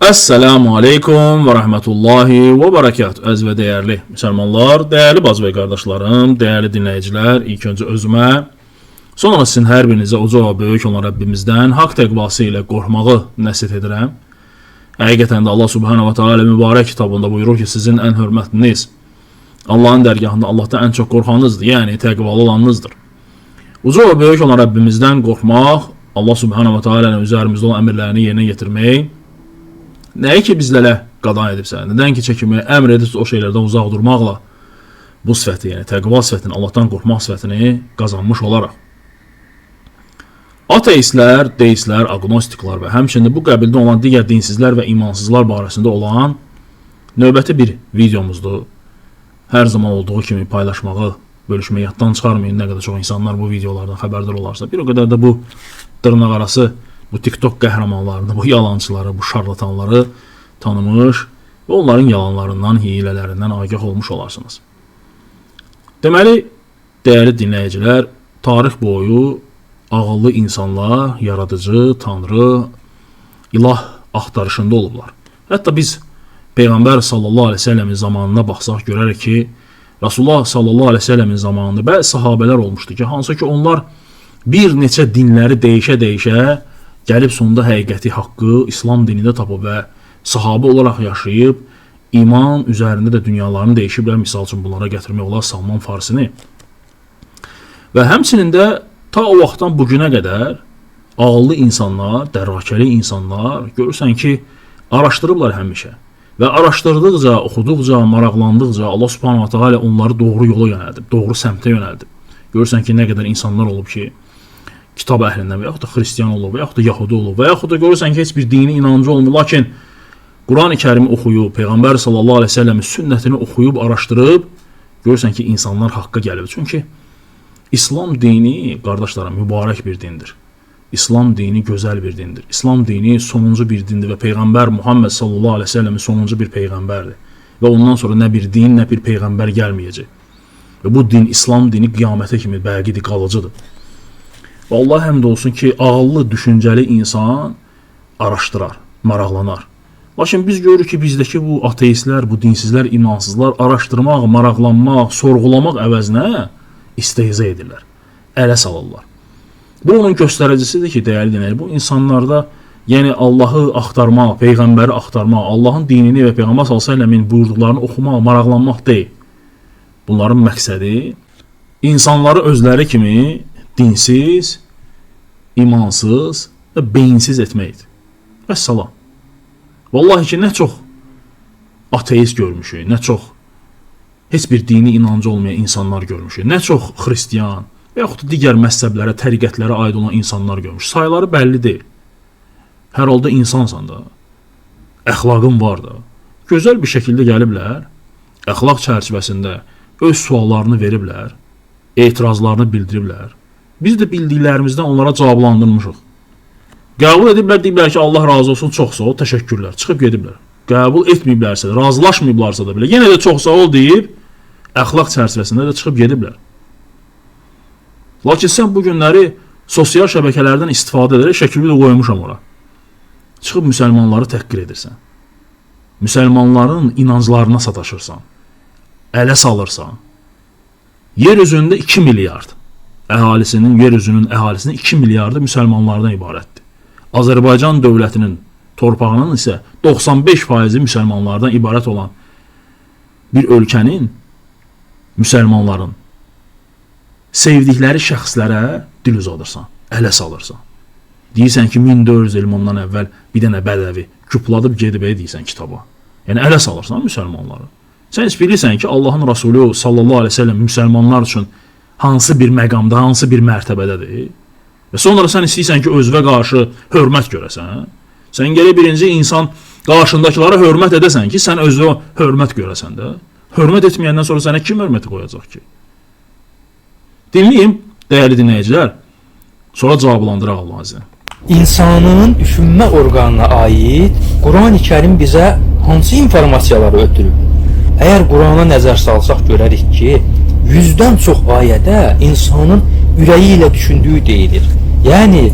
Esselamu aleykum və rəhmətullahi və bərəkət. Əziz və dəyərli müsəlmanlar, dəyərli bacı və qardaşlarım, dəyərli dinləyicilər, ilk öncə özümə, sonra sizin hər birinizə uca və böyük olan Rəbbimizdən haqq təqvası ilə qorxmağı nəsihət edirəm. Həqiqətən də Allah Subhanahu və Teala mübarək kitabında buyurur ki, sizin ən hörmətliniz Allahın dərgahında Allahdan ən çox qorxanınızdır, yəni təqvalı olanınızdır. Uca və böyük olan Rəbbimizdən qorxmaq, Allah Subhanahu və Teala'nın üzərimizdə olan əmrlərini yerinə yetirmək, nəyi ki bizlərə qadan edibsə, nədən ki çəkinməyi əmr edibsə o şeylərdən uzaq durmaqla bu sifəti, yəni təqva sifətini, Allahdan qorxmaq sifətini qazanmış olaraq. Ateistlər, deistlər, agnostiklar və həmçinin bu qəbildə olan digər dinsizlər və imansızlar barəsində olan növbəti bir videomuzdur. Hər zaman olduğu kimi paylaşmağı, bölüşməyi yaddan çıxarmayın. Nə qədər çox insanlar bu videolardan xəbərdar olarsa, bir o qədər də bu dırnaqarası, bu TikTok qəhrəmanlarını, bu yalançıları, bu şarlatanları tanımış və onların yalanlarından, hilələrindən agah olmuş olarsınız. Deməli, dəyərli dinləyicilər, tarix boyu ağıllı insanlar yaradıcı, tanrı, ilah axtarışında olublar. Hətta biz Peyğəmbər sallallahu əleyhi və səlləmin zamanına baxsaq görərik ki, Rasulullah sallallahu əleyhi və səlləmin zamanında bəzi sahabelər olmuşdu ki, hansı ki onlar bir neçə dinləri dəyişə-dəyişə gəlib sonda həqiqəti, haqqı İslam dinində tapıb və sahabə olaraq yaşayıb, iman üzərində də dünyalarını dəyişiblər. Misal üçün bunlara gətirmək olar Salman Farsini. Və həmçinin də ta o vaxtdan bu günə qədər ağıllı insanlar, dərakəli insanlar görürsən ki, araşdırıblar həmişə. Və araşdırdıqca, oxuduqca, maraqlandıqca Allah Subhanahu taala onları doğru yola yönəldib, doğru səmtə yönəldib. Görürsən ki, nə qədər insanlar olub ki, kitab əhlindən və yaxud da xristian olub və yaxud da yahudi olub və yaxud da görürsən ki, heç bir dini inancı olmur, lakin Qurani Kərimi oxuyub, Peyğəmbər sallallahu əleyhi və səlləmin sünnətini oxuyub, araşdırıb, görürsən ki, insanlar haqqa gəlib. Çünki İslam dini, qardaşlarım, mübarək bir dindir. İslam dini gözəl bir dindir. İslam dini sonuncu bir dindir və Peyğəmbər Muhammed sallallahu əleyhi və səlləmin sonuncu bir peyğəmbərdir. Və ondan sonra nə bir din, nə bir peyğəmbər gəlməyəcək. Və bu din, İslam dini qiyamətə kimi bəqidir, qalıcıdır. Və Allah həmd olsun ki, ağıllı, düşüncəli insan araşdırar, maraqlanar. Lakin biz görürük ki, bizdəki bu ateistlər, bu dinsizlər, imansızlar araşdırmaq, maraqlanmaq, sorğulamaq əvəzinə istehza edirlər, ələ salırlar. Bu onun göstəricisidir ki, dəyərli dinləyicilər, bu insanlarda yəni Allahı axtarmaq, peyğəmbəri axtarmaq, Allahın dinini və Peyğəmbər sallallahu əleyhi və səlləmin buyurduqlarını oxumaq, maraqlanmaq deyil. Bunların məqsədi insanları özləri kimi dinsiz, imansız və beyinsiz etməkdir. Vəssalam. Vallahi ki, nə çox ateist görmüşük, nə çox heç bir dini inancı olmayan insanlar görmüşük, nə çox xristian və yaxud da digər məzhəblərə, təriqətlərə aid olan insanlar görmüşük. Sayları bəlli deyil. Hər halda insansan da, əxlaqın var da. Gözəl bir şəkildə gəliblər, əxlaq çərçivəsində öz suallarını veriblər, etirazlarını bildiriblər. Biz də bildiklərimizdən onlara cavablandırmışıq. Qəbul ediblər, deyiblər ki, Allah razı olsun, çox sağ ol, təşəkkürlər. Çıxıb gediblər. Qəbul etməyiblərsə də, razılaşmayıblarsa da belə, yenə də çox sağ ol deyib, əxlaq çərçivəsində də çıxıb gediblər. Lakin sən bu günləri sosial şəbəkələrdən istifadə edərək şəklini də qoymuşam ora. Çıxıb müsəlmanları təhqir edirsən. Müsəlmanların inanclarına sataşırsan. Ələ salırsan. Yer üzündə 2 milyard əhalisinin, yer üzünün əhalisinin 2 milyardı müsəlmanlardan ibarətdir. Azərbaycan dövlətinin torpağının isə 95%-i müsəlmanlardan ibarət olan bir ölkənin müsəlmanların sevdikləri şəxslərə dil uzadırsan, ələ salırsan. Deyirsən ki, 1400 il bundan əvvəl bir dənə bədəvi küpladıb gedib deyirsən kitaba. Yəni ələ salırsan müsəlmanları. Sən heç bilirsən ki, Allahın Rasulü sallallahu əleyhi və səlləm müsəlmanlar üçün hansı bir məqamda, hansı bir mərtəbədədir? Və sonra sən istəyirsən ki, özünə qarşı hörmət görəsən. Sən gərək birinci insan qarşındakılara hörmət edəsən ki, sən özünə hörmət görəsən də. Hörmət etməyəndən sonra sənə kim hörməti qoyacaq ki? Dinləyim, dəyərli dinləyicilər. Sonra cavablandıraq Allahın izni. İnsanın düşünmə orqanına aid Qurani Kərim bizə hansı informasiyaları ötürüb? Əgər Qurana nəzər salsaq görərik ki, 100-dən çox ayədə insanın ürəyi ilə düşündüyü deyilir. Yəni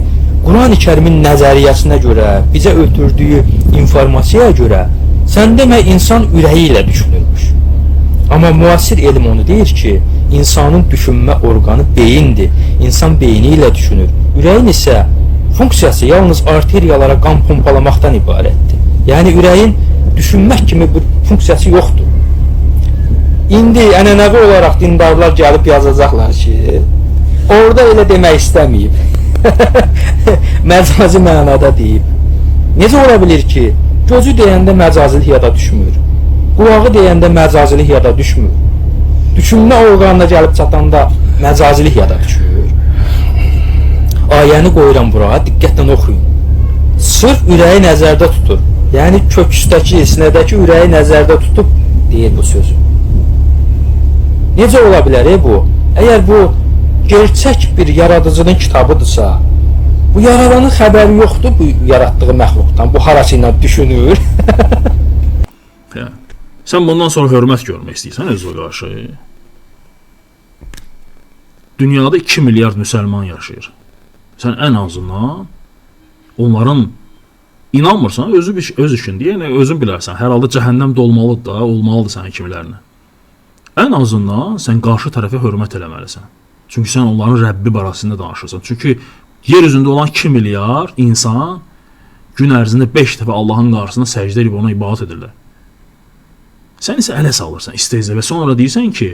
Quran-ı Kərimin nəzəriyyəsinə görə, bizə ötürdüyü informasiyaya görə sən demə insan ürəyi ilə düşünürmüş. Amma müasir elm onu deyir ki, insanın düşünmə orqanı beyindir. İnsan beyni ilə düşünür. Ürəyin isə funksiyası yalnız arteriyalara qan pompalamaqdan ibarətdir. Yəni ürəyin düşünmək kimi bir funksiyası yoxdur. İndi ənənəvi olaraq dindarlar gəlib yazacaqlar ki, orada elə demək istəməyib. Məcazi mənada deyib. Necə ola bilir ki, gözü deyəndə məcazilik yada düşmür, qulağı deyəndə məcazilik yada düşmür, düşünmə orqanına gəlib çatanda məcazilik yada düşür. Ayəni qoyuram bura, diqqətlə oxuyun. Sırf ürəyi nəzərdə tutur. Yəni köksdəki, sinədəki ürəyi nəzərdə tutub deyir bu sözü. Necə ola bilər bu? Əgər bu gerçək bir yaradıcının kitabıdırsa, bu yaradanın xəbəri yoxdur bu yaratdığı məxluqdan. Bu harası ilə düşünür. Hə. Sən bundan sonra hörmət görmək istəyirsən özünə qarşı. Dünyada 2 milyard müsəlman yaşayır. Sən ən azından onların inanmırsan, özü bir öz işindir. Yəni özün bilərsən. Hər halda cəhənnəm dolmalıdır da, olmalıdır sənin kimilərinə. Ən azından sən qarşı tərəfə hörmət eləməlisən. Çünki sən onların Rəbbi barəsində danışırsan. Çünki yer üzündə olan 2 milyard insan gün ərzində 5 dəfə Allahın qarşısında səcdə edib ona ibadət edirlər. Sən isə ələ salırsan istehza və sonra deyirsən ki,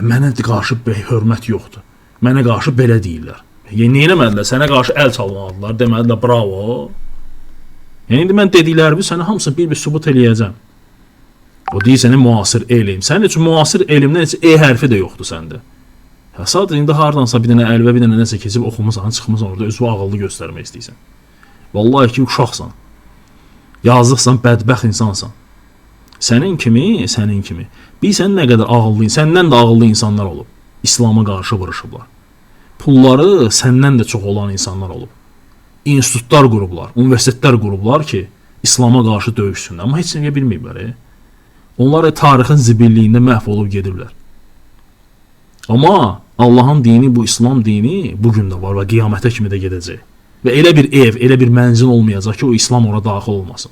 mənə qarşı hörmət yoxdur. Mənə qarşı belə deyirlər. Yəni nə etmədilər? Sənə qarşı əl çalmadılar, demədilər bravo. Yəni indi mən dediklərimi sənə hamısını bir-bir sübut eləyəcəm. O deyir sənə müasir elm. Sənin üçün müasir elmdən heç E hərfi də yoxdur səndə. Hə, sadəcə indi hardansa bir dənə əlvə, bir dənə nəsə keçib oxumusan, çıxmısan orada özünü ağıllı göstərmək istəyirsən. Vallahi ki uşaqsan. Yazıqsan, bədbəxt insansan. Sənin kimi, sənin kimi. Bilirsən nə qədər ağıllı, səndən də ağıllı insanlar olub. İslama qarşı vuruşublar. Pulları səndən də çox olan insanlar olub. İnstitutlar qurublar, universitetlər qurublar ki, İslama qarşı döyüşsünlər. Amma heç nə bilməyiblər. Onlar tarixin zibilliyində məhv olub gediblər. Amma Allahın dini, bu İslam dini bu gün də var və qiyamətə kimi də gedəcək. Və elə bir ev, elə bir mənzil olmayacaq ki, o İslam ora daxil olmasın.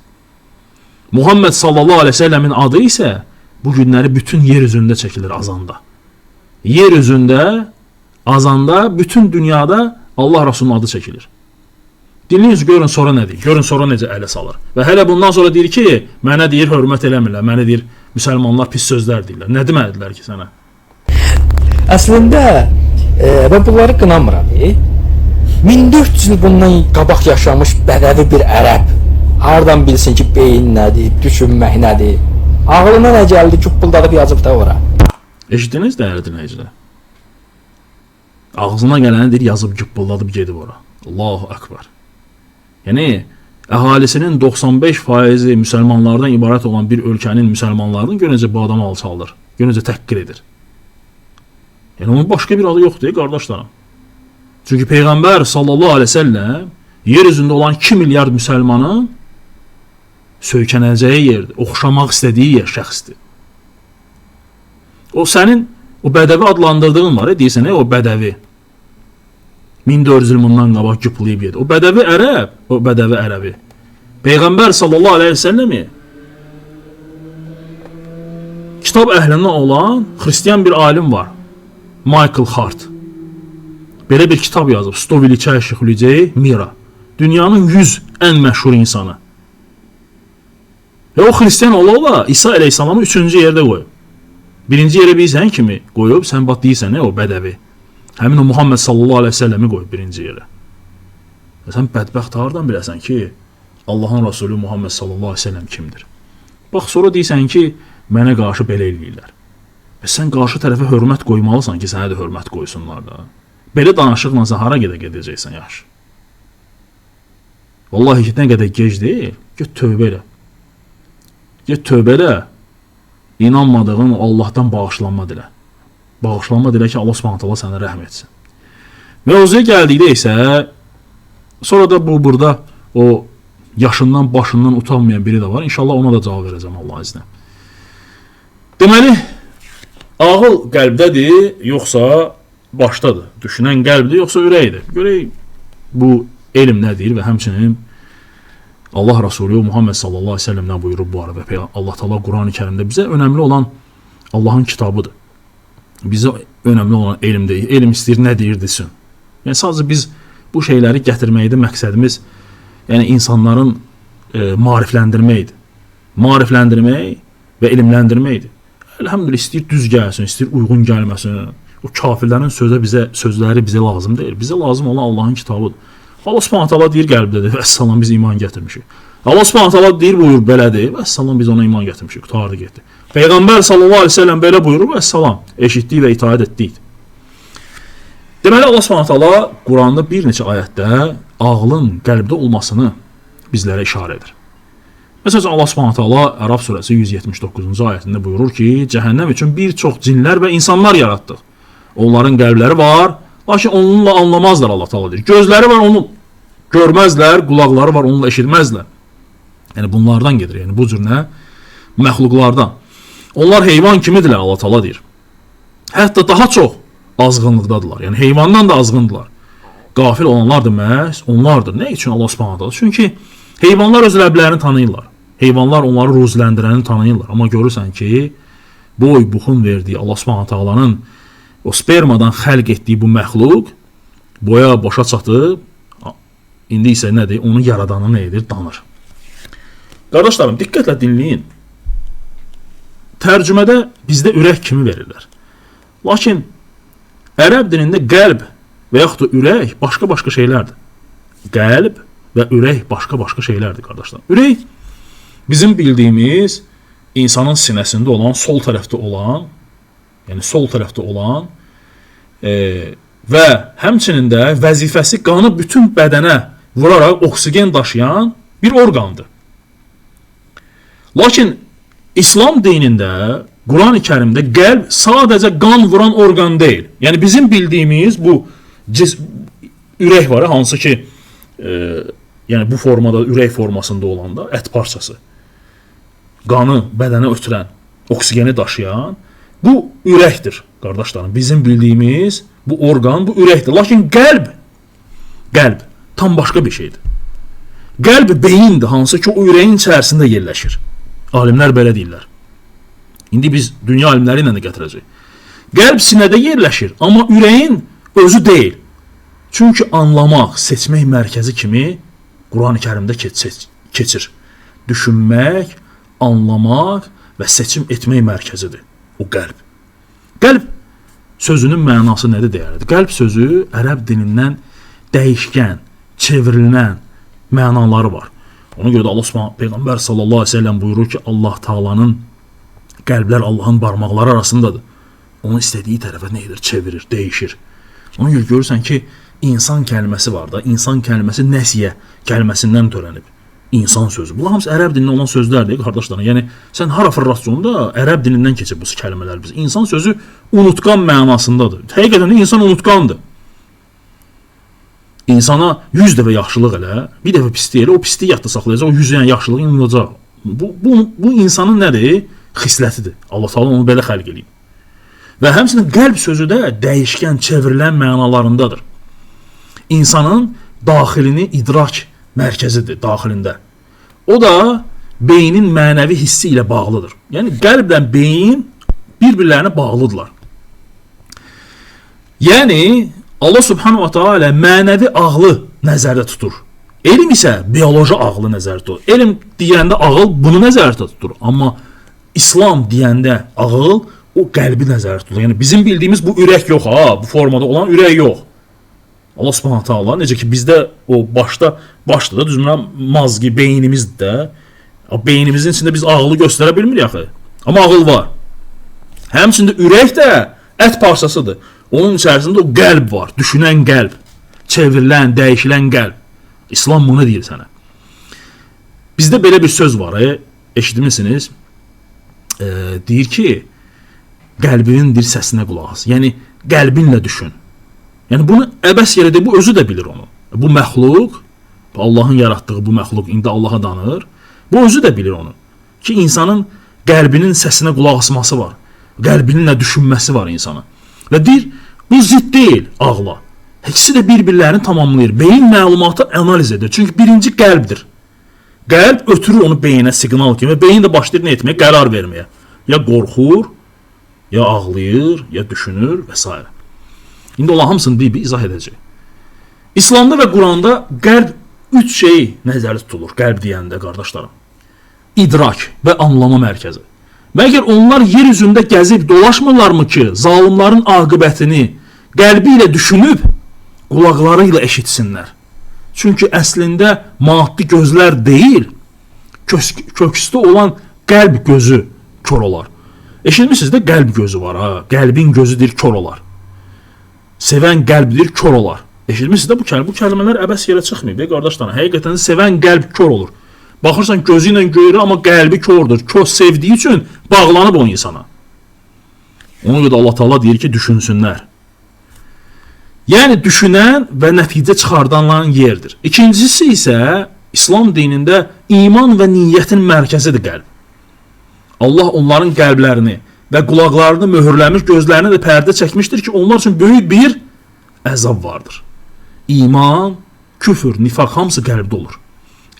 Muhammed sallallahu aleyhi ve sellemin adı isə bu günləri bütün yer üzündə çəkilir azanda. Yer üzündə, azanda, bütün dünyada Allah Rasulunun adı çəkilir. Dinləyin, görün sonra nə deyir, görün sonra necə ələ salır. Və hələ bundan sonra deyir ki, mənə deyir hörmət eləmirlər, mənə deyir müsəlmanlar pis sözlər deyirlər. Nə demədilər ki sənə? Əslində, mən bunları qınamıram. 1400 il bundan qabaq yaşamış bədəvi bir ərəb hardan bilsin ki, beyin nədir, düşünmək nədir? Ağlına nə gəldi, cüppıldadıb yazıb da ora. Eşitdiniz dəyərli dinləyicilər? Ağzına gələni deyir, yazıb cüppıldadıb gedib ora. Allahu Akbar. Yəni, əhalisinin 95%-i müsəlmanlardan ibarət olan bir ölkənin müsəlmanlarının gör necə bu adamı alçaldır, gör necə təhqir edir. Yəni, onun başqa bir adı yoxdur, qardaşlarım. Çünki Peyğəmbər sallallahu aleyhi ve sellem yer üzündə olan 2 milyard müsəlmanın söykənəcəyi yerdir, oxşamaq istədiyi yer şəxsdir. O sənin o bədəvi adlandırdığın var, deyirsən, o bədəvi. 1400 il bundan qabaq cıplayıb yedi. O bədəvi ərəb, o bədəvi ərəbi. Peyğəmbər sallallahu aleyhi ve selləmi kitab əhlindən olan xristian bir alim var. Michael Hart. Belə bir kitab yazıb. 100 величайших людей mira. Dünyanın 100 ən məşhur insanı. Və o xristian ola-ola İsa əleyhissalamı 3-cü yerdə qoyub. Birinci yerə bilirsən kimi qoyub, sən bax deyirsən, o bədəvi. Həmin o Muhammed sallallahu aleyhi ve selləmi qoyub birinci yerə. Və sən bədbəxt hardan biləsən ki, Allahın Rasulü Muhammed sallallahu aleyhi ve selləm kimdir? Bax, sonra deyirsən ki, mənə qarşı belə eləyirlər. Və sən qarşı tərəfə hörmət qoymalısan ki, sənə də hörmət qoysunlar da. Belə danışıqla sən hara gedə gedəcəksən, yaxşı? Vallahi ki, nə qədər gec deyil, get tövbə elə. Get tövbə elə, inanmadığın Allahdan bağışlanma dilə. Bağışlanma dilə ki, Allah Subhanahu taala sənə rəhm etsin. Mövzuya gəldikdə isə, sonra da bu burada o yaşından, başından utanmayan biri də var. İnşallah ona da cavab verəcəm Allahın izni. Deməli, ağıl qəlbdədir, yoxsa başdadır? Düşünən qəlbdir, yoxsa ürəkdir? Görək bu Elm nə deyir və həmçinin Allah Rasulü Muhammed sallallahu əleyhi və səlləm nə buyurub bu arada? Allah Taala Qurani-Kərimdə bizə önəmli olan Allahın kitabıdır. Bizə önəmli olan elm deyil. Elm istəyir nə deyir desin. Yəni sadəcə biz bu şeyləri gətirməkdə məqsədimiz yəni insanların maarifləndirməkdir. Maarifləndirmək və elmləndirməkdir. Elhamdülillah istəyir düz gəlsin, istəyir uyğun gəlməsin. O kafirlərin sözləri bizə lazım deyil. Bizə lazım olan Allahın kitabıdır. Allah Subhanahu taala deyir qəlbdədir. Vəssalam biz iman gətirmişik. Allah Subhanahu taala deyir buyur belədir. Vəssalam biz ona iman gətirmişik. Qurtardı getdi. Peyğəmbər sallallahu əleyhi və səlləm belə buyurur. Vəssalam eşitdik və itaat etdik. Deməli Allah Subhanahu taala Quranda bir neçə ayətdə ağlın qəlbdə olmasını bizlərə işarə edir. Məsələn Allah Subhanahu taala Ərəf surəsi 179-cu ayətində buyurur ki, cəhənnəm üçün bir çox cinlər və insanlar yaratdıq. Onların qəlbləri var, lakin onunla anlamazlar Allah Taala deyir. Gözləri var, onu görməzlər, qulaqları var, onunla eşitməzlər. Yəni bunlardan gedir. Yəni bu cür nə? Məxluqlardan. Onlar heyvan kimidirlər Allah Taala deyir. Hətta daha çox azğınlıqdadırlar. Yəni heyvandan da azğındılar. Qafil olanlar da məhz onlardır. Nə üçün Allah Subhanahu taala? Çünki heyvanlar öz rəblərini tanıyırlar. Heyvanlar onları ruzləndirəni tanıyırlar. Amma görürsən ki, boy buxun verdiyi Allah Subhanahu taalanın o spermadan xəlq etdiyi bu məxluq boya boşa çatıb, indi isə nədir? Onu yaradanı nə edir? Danır. Qardaşlarım, diqqətlə dinləyin. Tərcümədə bizdə ürək kimi verirlər. Lakin ərəb dilində qəlb və yaxud da ürək başqa-başqa şeylərdir. Qəlb və ürək başqa-başqa şeylərdir, qardaşlar. Ürək bizim bildiyimiz insanın sinəsində olan, sol tərəfdə olan, yəni sol tərəfdə olan və həmçinin də vəzifəsi qanı bütün bədənə vuraraq oksigen daşıyan bir orqandır. Lakin İslam dinində, Qurani Kərimdə qəlb sadəcə qan vuran orqan deyil. Yəni bizim bildiyimiz bu ürək var, hansı ki yəni bu formada, ürək formasında olanda ət parçası, qanı bədənə ötürən, oksigeni daşıyan bu ürəkdir, qardaşlarım. Bizim bildiyimiz bu orqan, bu ürəkdir. Lakin qəlb tam başqa bir şeydir. Qəlb beyindir, hansı ki o ürəyin içərisində yerləşir. Alimlər belə deyirlər. İndi biz dünya alimləri ilə də gətirəcəyik. Qəlb sinədə yerləşir, amma ürəyin özü deyil. Çünki anlamaq, seçmək mərkəzi kimi Qurani Kərimdə keçir. Düşünmək, anlamaq və seçim etmək mərkəzidir o qəlb. Qəlb sözünün mənası nədir deyərdi? Qəlb sözü ərəb dilindən dəyişkən, çevrilən mənaları var. Ona görə də Allah Subhanahu Peyğəmbər sallallahu əleyhi və səlləm buyurur ki, Allah Taala'nın qəlblər Allahın barmaqları arasındadır. Onu istədiyi tərəfə nə edir? Çevirir, dəyişir. Ona görə görürsən ki, insan kəlməsi var da, insan kəlməsi nəsiyə kəlməsindən törənib. İnsan sözü. Bunlar hamısı ərəb dilində olan sözlərdir, qardaşlarım. Yəni sən hara fırlatsan da ərəb dilindən keçir bu kəlmələr biz. İnsan sözü unutqan mənasındadır. Həqiqətən də insan unutqandır. İnsana 100 dəfə yaxşılıq elə, bir dəfə pislik elə, o pisliyi yadda saxlayacaq, o 100 yəni yaxşılığı unudacaq. Bu insanın nədir? Xislətidir. Allah Taala onu belə xəlq eləyib. Və həmçinin qəlb sözü də dəyişkən, çevrilən mənalarındadır. İnsanın daxilini idrak mərkəzidir, daxilində. O da beynin mənəvi hissi ilə bağlıdır. Yəni qəlblə beyin bir-birlərinə bağlıdırlar. Yəni Allah Subhanahu wa Taala mənəvi ağlı nəzərdə tutur. Elm isə bioloji ağlı nəzərdə tutur. Elm deyəndə ağıl bunu nəzərdə tutur. Amma İslam deyəndə ağıl o qəlbi nəzərdə tutur. Yəni bizim bildiyimiz bu ürək yox ha, bu formada olan ürək yox. Allah Subhanahu Taala necə ki bizdə o başda da düzmürəm mazgi beynimizdə, beynimizin içində biz ağlı göstərə bilmirik axı. Amma ağıl var. Həmçinin ürək də ət parçasıdır. Onun içərisində o qəlb var, düşünən qəlb, çevrilən, dəyişilən qəlb. İslam bunu deyir sənə. Bizdə belə bir söz var, eşitmisiniz? Deyir ki, qəlbinin dir səsinə qulaq as. Yəni qəlbinlə düşün. Yəni bunu əbəs yerə deyir, bu özü də bilir onu. Bu məxluq, Allahın yaratdığı bu məxluq indi Allaha danır. Bu özü də bilir onu. Ki insanın qəlbinin səsinə qulaq asması var. Qəlbinin nə düşünməsi var insanın. Və deyir, bu zidd deyil ağla. İkisi də bir-birlərini tamamlayır. Beyin məlumatı analiz edir. Çünki birinci qəlbdir. Qəlb ötürür onu beyinə siqnal kimi. Beyin də başlayır nə etməyə? Qərar verməyə. Ya qorxur, ya ağlayır, ya düşünür və s. İndi onların hamısını bir-bir izah edəcək. İslamda və Quranda qəlb üç şey nəzərdə tutulur. Qəlb deyəndə, qardaşlarım. İdrak və anlama mərkəzi. Məgər onlar yer üzündə gəzib dolaşmırlarmı ki, zalimların aqibətini qəlbi ilə düşünüb, qulaqları ilə eşitsinlər. Çünki əslində maddi gözlər deyil, köksdə olan qəlb gözü kör olar. Eşitmişsiniz də qəlb gözü var ha. Qəlbin gözüdür, kör olar. Sevən qəlbdir, kör olar. Eşitmişsiniz də bu kəlmə. Bu kəlmələr əbəs yerə çıxmayıb, qardaşlar. Həqiqətən sevən qəlb kör olur. Baxırsan gözü ilə görür, amma qəlbi kördür. Kör sevdiyi üçün bağlanıb o insana. Ona görə də Allah Taala deyir ki, düşünsünlər. Yəni düşünən və nəticə çıxardanların yerdir. İkincisi isə İslam dinində iman və niyyətin mərkəzidir qəlb. Allah onların qəlblərini və qulaqlarını möhürləmiş, gözlərini də pərdə çəkmişdir ki, onlar üçün böyük bir əzab vardır. İman, küfür, nifaq hamısı qəlbdə olur.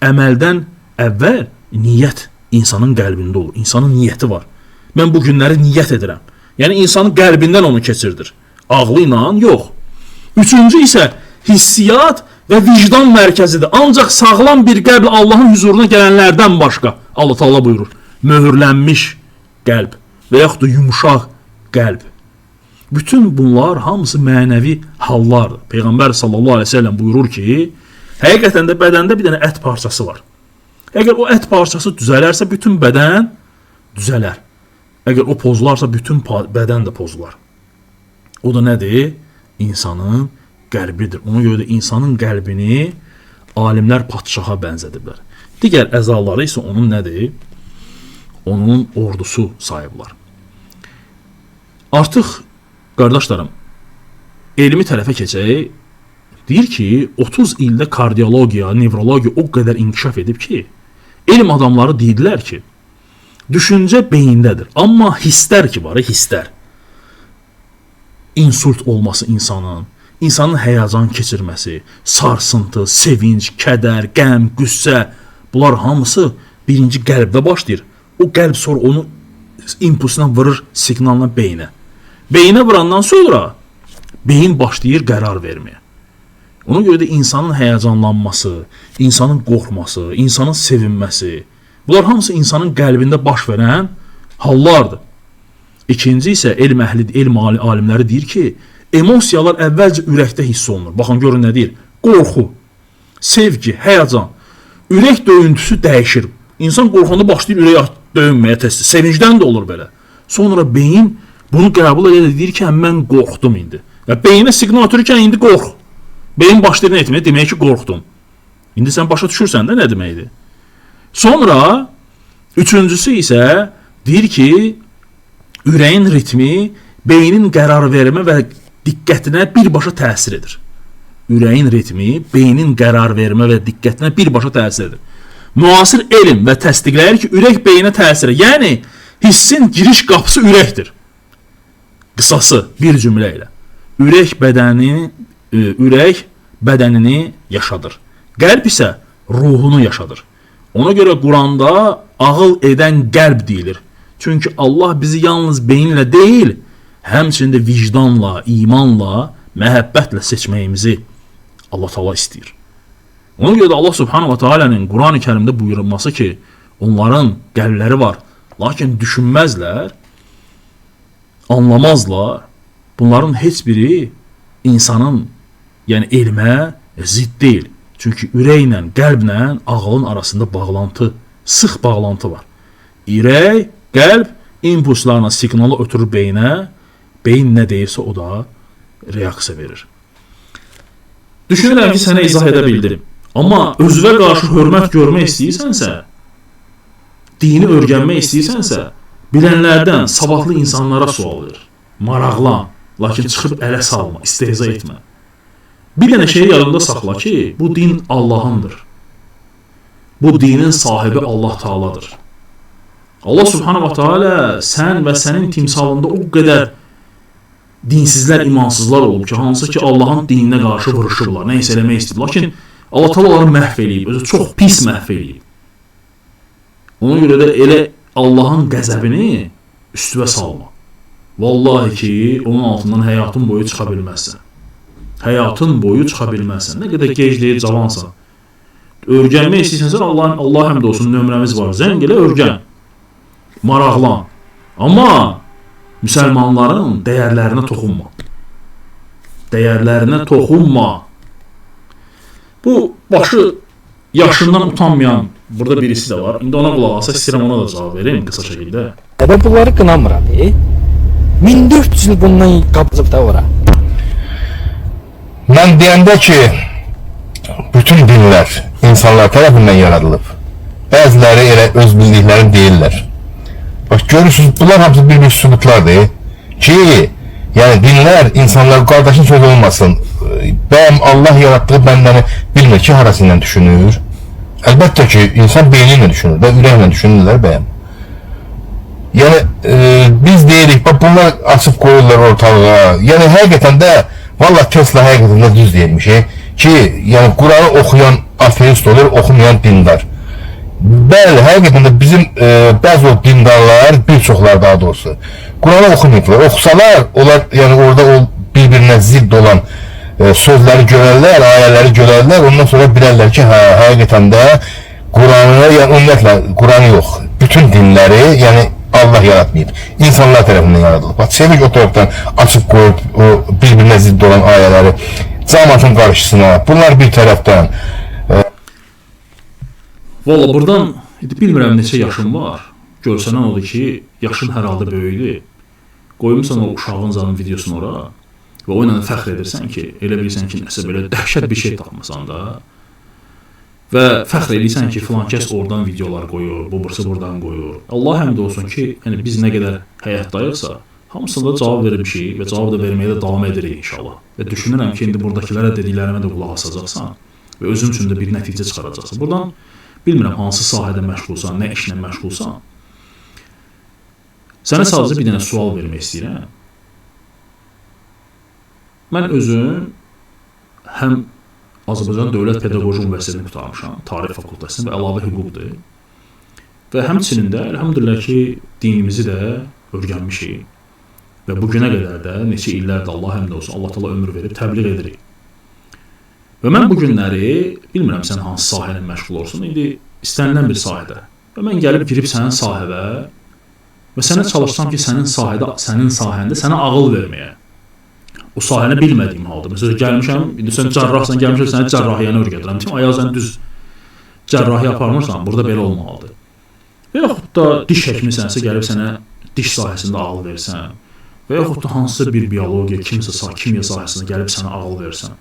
Əməldən əvvəl niyyət insanın qəlbində olur. İnsanın niyyəti var. Mən bu günləri niyyət edirəm. Yəni insanın qəlbindən onu keçirdir. Ağlı ilə yox. Üçüncü isə hissiyat və vicdan mərkəzidir. Ancaq sağlam bir qəlblə Allahın hüzuruna gələnlərdən başqa, Allah Taala buyurur, möhürlənmiş qəlb və yaxud da yumşaq qəlb. Bütün bunlar hamısı mənəvi hallardır. Peyğəmbər sallallahu əleyhi və səlləm buyurur ki, həqiqətən də bədəndə bir dənə ət parçası var. Əgər o ət parçası düzələrsə, bütün bədən düzələr. Əgər o pozularsa, bütün bədən də pozular. O da nədir? İnsanın qəlbidir. Ona görə də insanın qəlbini alimlər padşaha bənzədiblər. Digər əzaları isə onun nədir? Onun ordusu sayıblar. Artıq, qardaşlarım, elmi tərəfə keçək. Deyir ki, 30 ildə kardiologiya, nevrologiya o qədər inkişaf edib ki, elm adamları deyirlər ki, düşüncə beyindədir. Amma hisslər ki var, hisslər. İnsult olması insanın, insanın həyəcan keçirməsi, sarsıntı, sevinc, kədər, qəm, qüssə, bunlar hamısı birinci qəlbdə başlayır. O qəlb sonra onu impulsuna vurur, siqnalına beyinə. Beyinə vurandan sonra beyin başlayır qərar verməyə. Ona görə də insanın həyəcanlanması, insanın qorxması, insanın sevinməsi, bunlar hamısı insanın qəlbində baş verən hallardır. İkinci isə elm əhli, elm alimləri deyir ki, emosiyalar əvvəlcə ürəkdə hiss olunur. Baxın, görün nə deyir? Qorxu, sevgi, həyəcan. Ürək döyüntüsü dəyişir. İnsan qorxanda başlayır ürək döyünməyə tez. Sevincdən də olur belə. Sonra beyin bunu qəbul edir, deyir ki, mən qorxdum indi. Və beyinə siqnal ötürür ki, indi qorx. Beyin başlayır nə etməyə? Demək ki, qorxdum. İndi sən başa düşürsən də nə deməkdir. Sonra üçüncüsü isə deyir ki, ürəyin ritmi beynin qərar vermə və diqqətinə birbaşa təsir edir. Ürəyin ritmi beynin qərar vermə və diqqətinə birbaşa təsir edir. Müasir elm və təsdiqləyir ki, ürək beyinə təsir edir. Yəni, hissin giriş qapısı ürəkdir. Qısası bir cümlə ilə. Ürək bədənini yaşadır. Qəlb isə ruhunu yaşadır. Ona görə Quranda ağıl edən qəlb deyilir. Çünki Allah bizi yalnız beyinlə deyil, həmçinin də vicdanla, imanla, məhəbbətlə seçməyimizi Allah Taala istəyir. Ona görə də Allah Subhanahu va Taala'nın Quran-ı Kərimdə buyurulması ki, onların qəlbləri var, lakin düşünməzlər, anlamazlar. Bunların heç biri insanın, yəni elmə zidd deyil. Çünki ürəklə, qəlblə ağılın arasında bağlantı, sıx bağlantı var. Ürək, qəlb impulslarla siqnalı ötürür beyinə, beyin nə deyirsə o da reaksiya verir. Düşünürəm ki, sənə izah edə bildim. Amma özünə qarşı hörmət görmək istəyirsənsə, dini öyrənmək istəyirsənsə, bilənlərdən, savadlı insanlara sual ver. Maraqlan, lakin çıxıb ələ salma, istehza etmə. Bir dənə şeyi yadında saxla ki, bu din Allahındır. Bu dinin sahibi Allah Taala'dır. Allah Subhanahu va Taala sən və sənin timsalında o qədər dinsizlər, imansızlar olub ki, hansı ki Allahın dininə qarşı vuruşublar, nə isə eləmək istəyib. Lakin Allah Taala onları məhv eləyib, özü çox pis məhv eləyib. Ona görə də elə Allahın qəzəbini üstünə salma. Vallahi ki, onun altından həyatın boyu çıxa bilməzsən. Həyatın boyu çıxa bilməzsən. Nə qədər gec deyil, cavansan. Öyrənmək istəyirsənsə Allah həmd olsun, nömrəmiz var. Zəng elə öyrən. Maraqlan. Amma müsəlmanların dəyərlərinə toxunma. Dəyərlərinə toxunma. Bu başı yaşından utanmayan burada birisi də var. İndi ona qulaq asaq, istəyirəm ona da cavab verim qısa şəkildə. Və bunları qınamıram. 1400 il bundan qabaq da ora. Mən deyəndə ki, bütün dinlər insanlar tərəfindən yaradılıb. Bəziləri elə öz bildiklərini deyirlər. Bax, görürsünüz, bunlar hamısı bir-bir sübutlardır ki, yəni dinlər insanlar, qardaşın sözü olmasın. Bəyəm Allah yaratdığı bəndəni bilmir ki, harası ilə düşünür. Əlbəttə ki, insan beyni ilə düşünür və ürəklə düşünürlər bəyəm. Yəni, biz deyirik, bax, bunlar açıb qoyurlar ortalığa. Yəni, həqiqətən də, vallah Tesla həqiqətən də düz deyilmiş ki, yəni Quranı oxuyan ateist olur, oxumayan dindar. Bəli, həqiqətən də bizim bəzi o dindarlar, bir çoxlar daha doğrusu, Quranı oxumayıblar. Oxusalar, onlar, yəni orada o bir-birinə zidd olan sözləri görərlər, ayələri görərlər, ondan sonra bilərlər ki, hə, həqiqətən də Quranı, yəni ümumiyyətlə Quranı yox, bütün dinləri, yəni Allah yaratmayıb, insanlar tərəfindən yaradılıb. Bax, çevik o tərəfdən açıb qoyub o bir-birinə zidd olan ayələri cəmaatın qarşısına, bunlar bir tərəfdən. Valla buradan bilmirəm neçə yaşın var. Görsənən odur ki, yaşın hər halda böyükdür. Qoymusan o uşağın zanın videosunu ora və o ilə fəxr edirsən ki, elə bilirsən ki, nəsə belə dəhşət bir şey tapmısan da. Və fəxr edirsən ki, filan kəs oradan videolar qoyur, bu birisi buradan qoyur. Allah həmd olsun ki, yəni biz nə qədər həyatdayıqsa, hamısına da cavab vermişik və cavab da verməyə də davam edirik inşallah. Və düşünürəm ki, indi buradakılara dediklərimə də qulaq asacaqsan və özün üçün də bir nəticə çıxaracaqsan. Buradan bilmirəm hansı sahədə məşğulsan, nə işlə məşğulsan. Sənə sadəcə bir dənə sual vermək istəyirəm. Mən özüm həm Azərbaycan Dövlət Pedaqoji Universitetini qurtarmışam, Tarix fakültəsini və əlavə hüquqdur. Və həmçinin də, elhamdülillah ki, dinimizi də öyrənmişik. Və bu günə qədər də neçə illərdir Allah həmd olsun, Allah Taala ömür verib təbliğ edirik. Və mən bu günləri, bilmirəm sən hansı sahə ilə məşğul olursun, indi istənilən bir sahədə. Və mən gəlib girib sənin sahəvə və sənə çalışsam ki, sənin sahədə, sənin sahəndə sənə ağıl verməyə. O sahəni bilmədiyim halda. Məsələn, gəlmişəm, indi sən cərrahsan, gəlmişəm, sənə cərrahiyyəni öyrədirəm. Deyim, ayaq sən düz cərrahiyyə aparmırsan, burada belə olmalıdır. Və yaxud da diş həkimisənsə, gəlib sənə diş sahəsində ağıl versən. Və yaxud da hansısa bir biologiya, kimsə, kimya sahəsində gəlib sənə ağıl versən.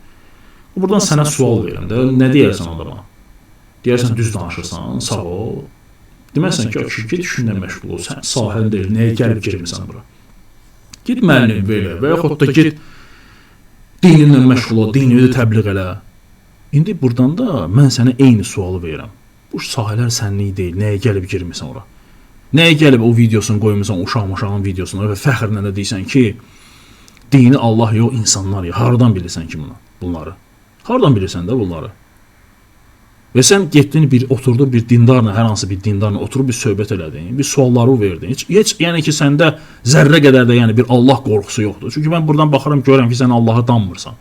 Buradan sənə sual verirəm də, nə deyərsən adama? Deyərsən, düz danışırsan, sağ ol. Deməsən ki, get işinlə məşğul ol, sən sahən deyil, nəyə gəlib girmirsən bura? Get müəllim belə və yaxud da get dininlə məşğul ol, dinini də təbliğ elə. İndi buradan da mən sənə eyni sualı verirəm. Bu sahələr sənlik deyil, nəyə gəlib girmirsən ora? Nəyə gəlib o videosunu qoymursan, uşaq-uşağın videosunu və fəxrlə də deyirsən ki, dini Allah yox, insanlar yox. Hardan bilirsən ki bunları? Hardan bilirsən də bunları? Və sən getdin bir oturdun bir dindarla, hər hansı bir dindarla oturub bir söhbət elədin, bir sualları verdin. Heç yəni ki, səndə zərrə qədər də yəni bir Allah qorxusu yoxdur. Çünki mən buradan baxıram, görürəm ki, sən Allahı danmırsan.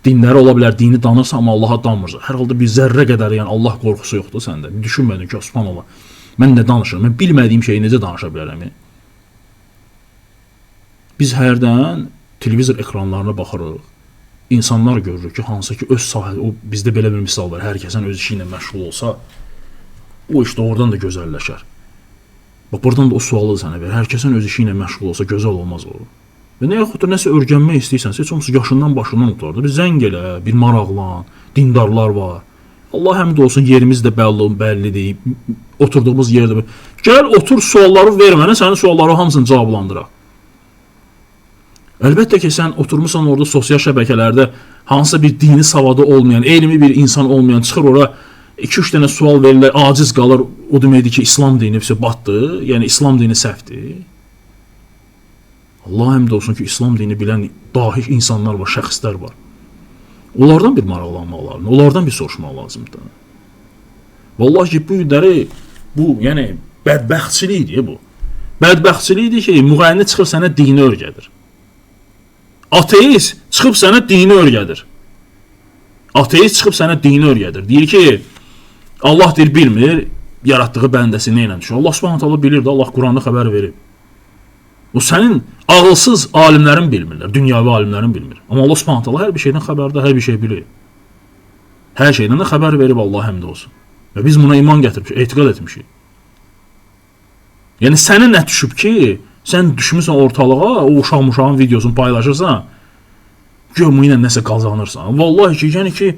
Dinləri ola bilər, dini danırsan, amma Allaha danmırsan. Hər halda bir zərrə qədər yəni Allah qorxusu yoxdur səndə. Düşünmədin ki, subhanallah, mən nə danışıram? Mən bilmədiyim şeyi necə danışa bilərəm? Biz hərdən televizor ekranlarına baxırıq. İnsanlar görürük ki, hansı ki öz sahə, o bizdə belə bir misal var, hər kəsin öz işi ilə məşğul olsa, o iş doğrudan da gözəlləşər. Bax, buradan da o sualı sənə verir. Hər kəsin öz işi ilə məşğul olsa gözəl olmaz o. Və nə yaxud da nəsə öyrənmək istəyirsənsə, heç olmasa yaşından başından oturdu. Bir zəng elə, bir maraqlan, dindarlar var. Allah həmd olsun, yerimiz də bəllidir, oturduğumuz yerdə. Gəl, otur, sualları ver mənə, sənin sualları hamısını cavablandıraq. Əlbəttə ki, sən oturmuşsan orada sosial şəbəkələrdə hansısa bir dini savadı olmayan, elmi bir insan olmayan çıxır ora 2-3 dənə sual verirlər, aciz qalır. O deməkdir ki, İslam dini batdı, yəni İslam dini səhvdir. Allah həmd olsun ki, İslam dini bilən dahi insanlar var, şəxslər var. Onlardan bir maraqlanmaq lazımdır, onlardan bir soruşmaq lazımdır. Vallahi ki, bu günləri, bu, yəni, bədbəxtçilikdir bu. Bədbəxtçilikdir ki, müğənni çıxır sənə dini öyrədir. Ateist çıxıb sənə dini öyrədir. Ateist çıxıb sənə dini öyrədir. Deyir ki, Allah deyir, bilmir, yaratdığı bəndəsi nə ilə düşür. Allah Subhanahu taala bilir də, Allah Quranda xəbər verib. O sənin ağılsız alimlərin bilmirlər, dünyavi alimlərin bilmir. Amma Allah Subhanahu taala hər bir şeydən xəbərdar, hər bir şey bilir. Hər şeydən də xəbər verib, Allah həmd olsun. Və biz buna iman gətirmişik, etiqad etmişik. Yəni sənə nə düşüb ki, sən düşmüsən ortalığa, o uşaq-muşağın videosunu paylaşırsan, gör bu ilə nəsə qazanırsan. Vallahi ki, yəni ki,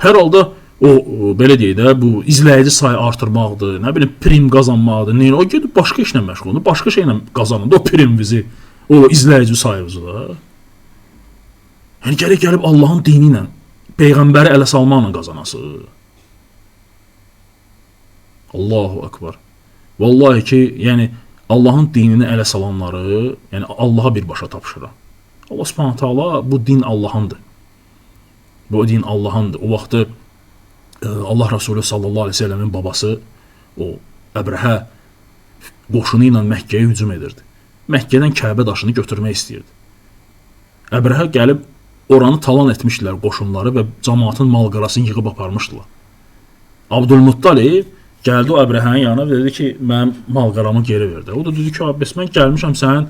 hər halda o belə deyək də, bu izləyici sayı artırmaqdır, nə bilim prim qazanmaqdır. Nə, o gedib başqa işlə məşğuldur, başqa şeylə qazanır o primimizi, o izləyici sayımızı da. Yəni gərək gəlib Allahın dini ilə, peyğəmbəri ələ salmaqla qazanası. Allahu akbar. Vallahi ki, yəni Allahın dinini ələ salanları, yəni Allaha birbaşa tapşırıram. Allah Subhanahu taala bu din Allahındır. Bu din Allahındır. O vaxtı Allah Resulü sallallahu aleyhi ve sellemin babası o Əbrəhə qoşunu ilə Məkkəyə hücum edirdi. Məkkədən Kəbə daşını götürmək istəyirdi. Əbrəhə gəlib oranı talan etmişdilər qoşunları və cəmaatın malqarasını yığıb aparmışdılar. Abdülmuttalib gəldi o Əbrəhənin yanına və dedi ki, mənim malqaramı geri verdi. O da dedi ki, bəs mən gəlmişəm sənin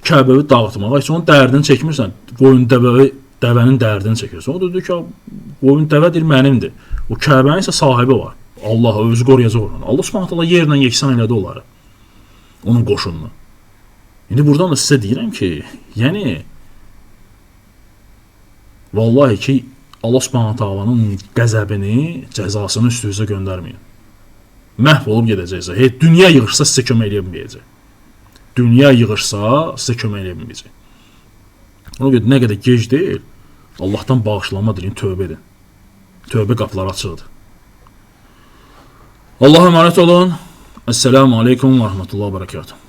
Kəbəvi dağıtmağa, heç onun dərdini çəkmirsən, qoyun dəvənin dərdini çəkirsən. O da dedi ki, qoyun dəvə deyir mənimdir. O Kəbənin isə sahibi var. Allah özü qoruyacaq onu. Allah Subhanahu taala yerlə yeksan elədi onları. Onun qoşununu. İndi buradan da sizə deyirəm ki, yəni vallahi ki, Allah Subhanahu taalanın qəzəbini, cəzasını üstünüzə göndərməyin. Məhv olub gedəcəksiniz. Hey, dünya yığışsa sizə kömək eləyə bilməyəcək. Dünya yığışsa sizə kömək eləyə bilməyəcək. Ona görə nə qədər gec deyil, Allahdan bağışlanma diləyin, tövbə edin. Tövbə qapıları açıqdır. Allah'a emanet olun. Esselamu aleykum ve rahmetullah ve berekatuhu.